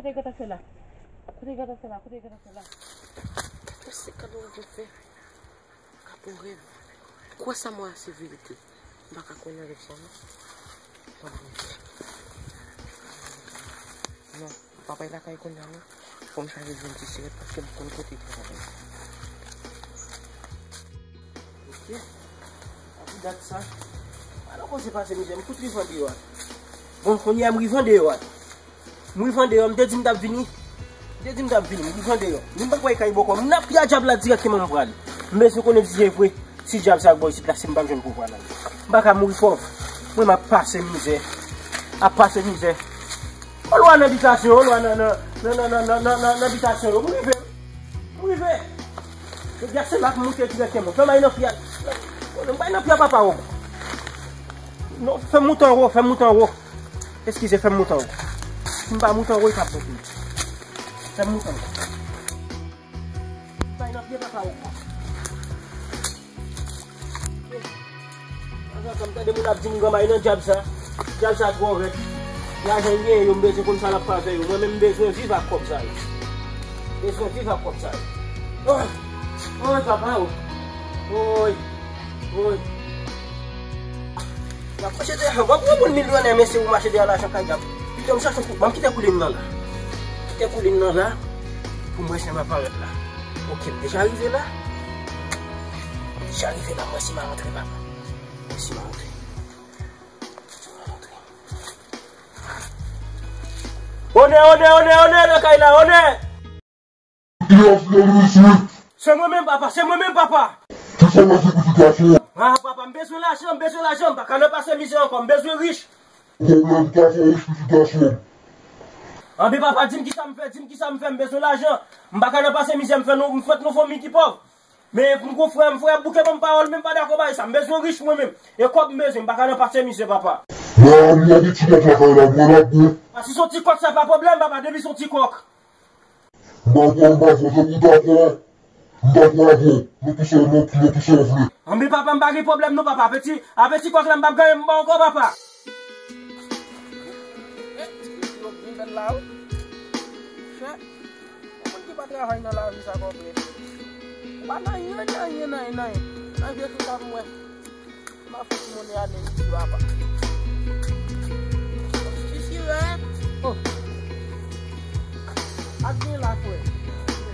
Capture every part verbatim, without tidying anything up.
Kote gata fè la? Kote gata fè la? Kote gata fè la? Mèsi, gade yon rèv m fè. Gade yon rèv. Kwè sa m wè a se verite. M pa ka kwè nan rèv sa non. Non, papa e lakay kounye a non. Fò m chaje jwenn ti sirèt paske m konn kote pou travay. Ok. Api dat sa. Alò koze pase mizè, m fout rive andeyò a. Bon, kounye a m rive andeyò a. M rive andeyò, m te di m t ap vini. M te di m t ap vini, m rive andeyò. Men m pa kwè kay bòkò. M nan pye a dyab la dirèkteman m prale. M bezwen konnen si se vre. Si dyab sa ak bò isit la, si m p ap jwenn pouvwa la. M pa ka mouri pòv. Mwen m ap pase mizè. Ap pase mizè. Olwa nan bitasyon, olwa nan, nan, nan bitasyon yo. M rive. M rive. Jodi a se la pou m moute dirèkteman. Fè m al nan pye a. M pa al nan pye a papa w. Non, fè m moute anwo, fè m moute anwo. Eskize, fè m moute anwo. Si m pa moute anwo, e p ap bon pou mwen. Fè m moute anwo. M pa al nan pye papa w. Ansanm, tande moun ap di m granmay nan dyab sa. Dyab sa twò rèd. Lajan l genyen yo, m bezwen konn sa l ap fè avè yo. Mwen menm m bezwen viv ak kòb sa yo. Bezwen viv ak kòb sa yo. Oy! Oy, papa o! Oy! Oy! W ap mache de, w ap pran moun milyonè, mesye, ou mache de lajan kay dyab. Kite m chache kou, ban m kite koulin nan la. Kite koulin nan la, pou m wè si m ap parèt la. Ok, m deja rive la. M deja rive la, m wè si m a rantre, papa. M wè si m a rantre. Onè, onè, onè, onè, nan kay la, onè! Ki aksyon isit? Se mwen menm, papa, se mwen menm, papa! Kisa w ap di pitit gason? Ah, papa, m bezwen lajan, m bezwen lajan, m pa ka nan pase mizè ankò, m bezwen rich. Kòb la ki ka fè w rich, pitit gason? Anben, papa, di m kisa m fè, di m kisa m fè, m bezwen lajan. M pa ka nan pase mizè, m fè nou, m fèt nan fanmi ki pòv. Men pou m gon frè m, frè ap bouke ban m pawòl, men m pa dakò bay sa. M bezwen rich mwen menm. E kòb m bezwen, m pa ka nan pase mizè, papa. Nan, nou gen ti kòk lakay la, mwen ap bon. A, si se yon ti kòk, sa pa pwoblèm, papa, depi se yon ti kòk. M pa kwè, m pa kwè, se pou dakò. M pa kwè avè w. Mete sa w nan, mete sa w vle. Anben papa, m pa gen pwoblèm non, papa. Apeti, apeti kòk la, m p ap gaye m ba w ankò, papa. Eh, ti kòk vin bèl la, wi. Chè. Yon moun ki pa travay nan lavi sa konprann. Ou pa nan anyen, nan anyen, nan anyen, nan anyen. Nan vye sou sa pou mwen. M ap fè ti monnen ale isi papa. Ti sirèt. Oh. Ak gen la frè.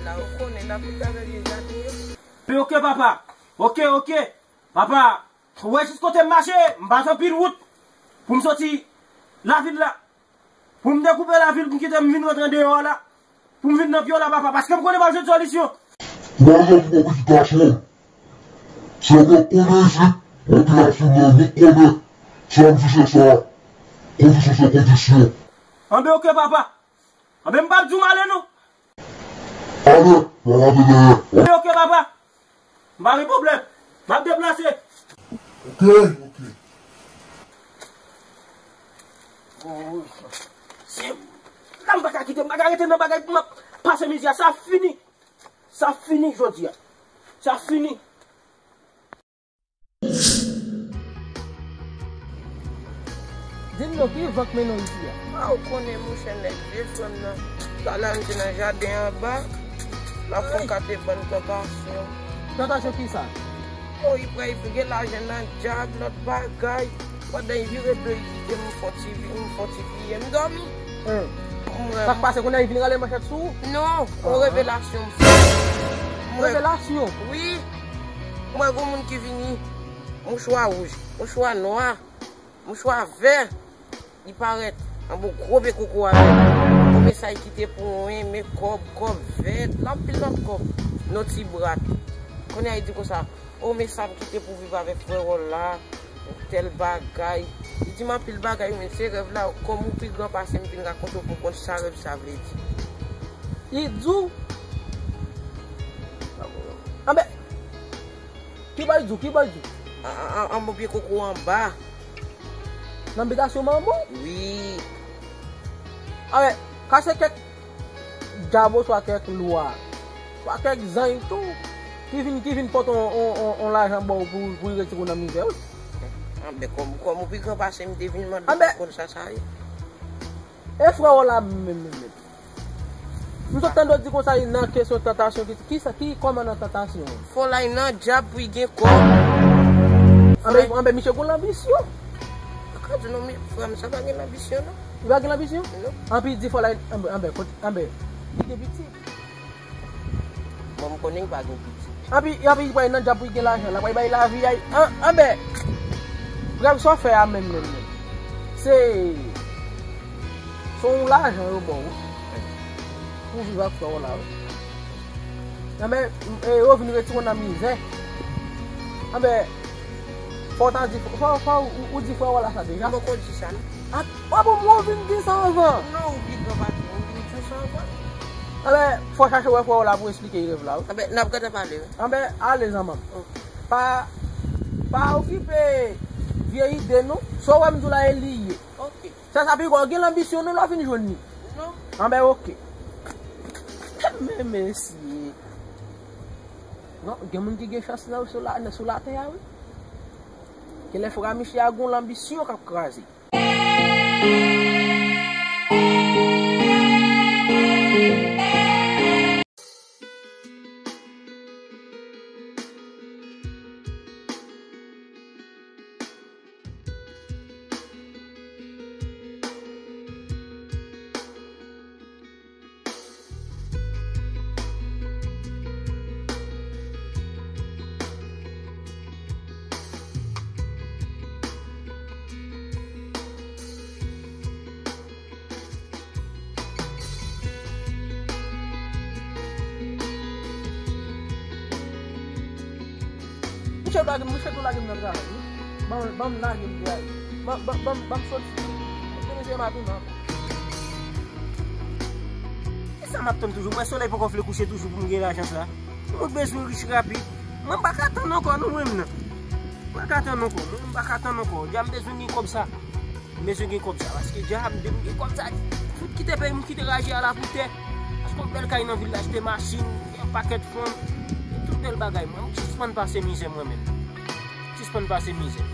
La ou konnen n ap vin avè vye jaden yo. Pi oke papa. Oke, oke. Papa, ou wè jis kote m mache, m pa fè anpil wout. Pou m soti lavil la. Pou m dekoupe lavil, pou m kite m vin rantre andeyò a la. Pou m vin nan pye w la, papa, paske m konnen m ap jwenn solisyon. Ou pa janm pran pitit gason. Sa w ap konnen isit, w ap vin ap foumen, ou konnen. Sa m di se sa. Kondisyon se kondisyon. Anben, oke, papa. Anben, m p ap di w m ale, non. Ale, w a rete dèyè. Anben, oke, papa. M pa gen pwoblèm. M ap deplase. Oke, oke. Se, la m pa ka kite, m pa ka rete nan bagay pou m ap pase mizè. Sa fini. Sa fini jodi a. Sa fini. Di m non, ki van k mennen w isi a? A, ou konnen, monchè, nèg vye frè m nan. Talè a m te nan jaden anba, l ap fè yon kate bann tantasyon. Tantasyon kisa? O, li pral gen lajan nan dyab, lòt bagay. Pandan li vire do, li kite m, m fè yon ti vi, m fè yon ti vi, m dòmi. Sa k pase kounye a, li vin rale manchèt sou ou? Non, yon revelasyon m fè. Revelasyon? Wi. M wè gon moun ki vini, mouchwa wouj, mouchwa nwa, mouchwa vè, li parèt anba yon gwo pye koko avè l. Konbyen sa li kite pou mwen, men kòb, kòb vèt, anpil lòt kòb, nan ti brat. Kounye a li di konsa, o, men sa m kite pou viv avèk frè w la, tèl bagay. Li di m anpil bagay, men se rèv la, kòm ou pi gran pase m, vin rakonte w pou m konn sa rèv sa vle di. Li di w? Anben, ki bò l di w, ki bò l di w? An, an, an, anba pye koko anba. Nan bitasyon manman w? Wi. Anben, ka se kèk dyab oswa kèk lwa, oswa kèk zanj tou, ki vin, ki vin pote on, on, on, on lajan ba w pou, pou l retire w nan mizè, wi. Anben, kòm, kòm ou pi gran pase m, te vin mande pou konn sa sa ye. E frè w la menm, menm, menm. M sot tande w di konsa li nan kesyon tantasyon, ki, ki sa, ki kòman nan tantasyon? Fò l al nan djab pou l gen kòb. Anben, anben, misye gon lanbisyon. Ou ka di non, men frè m, sa pa gen lanbisyon, non. Li pa gen lanbisyon? Non. Anpi di fò l al, anben, anben, kot, anben, li gen pitit. Bon, m konnen li pa gen pitit. Anpi, anpi, li pral nan djab pou l gen lajan, l ap pral bay lavi a, an, anben. Frè m, sa w fè a menm, menm, menm. Se, se yon lajan yo ba w. Pou viv ak frè w la, wi. Anben, e, yo vin retire w nan mizè. Anben, fò w ta di, fò, fò, ou, ou di frè w la sa deja. Mwen poko di sa, non. A, w ap bon, mwen vin di sa anvan. Non, ou pi gran pase, ou vin di sa anvan. Anben, fò w chache wè frè w la pou eksplike rèv la, wi. Anben, n ap gentan pale, wi. Anben, ale, zanmi m. Ok. Pa, pa okipe vye ide, non. Sa w wè m di w la, e li ye. Ok. Sa, sa pi gwo, gen lanbisyon non, lè w fin jwenn li. Non. Anben, ok. Men mesye. Non, gen moun ki gen chans nan sou la, sou latè a, wi. Gen lè fwa misye a gon lanbisyon k ap kraze. Misye lage m, misye tou lage m nan travay, wi. Ban m, ban m lage m travay. Ban, ban, ban, ban m soti. Mwen konnen se maten nan. Kisa m ap tann toujou? Mwen solèy poko vle kouche toujou pou m gen lajan sa. Mwen bezwen rich rapid. Mwen m pa ka tann ankò non mwen menm nan. M pa ka tann ankò. Mwen m pa ka tann ankò. Dja m bezwen gen kòb sa. M bezwen gen kòb sa. Paske dja m de m gen kòb sa. Fout kite peyi m, kite raje a la pou tè. Achte yon bèl kay nan vil la, achte machin, gen yon pakèt fanm. Gen tout bèl bagay. Mwen m sispann pase mizè mwen menm. Sispann pase mizè.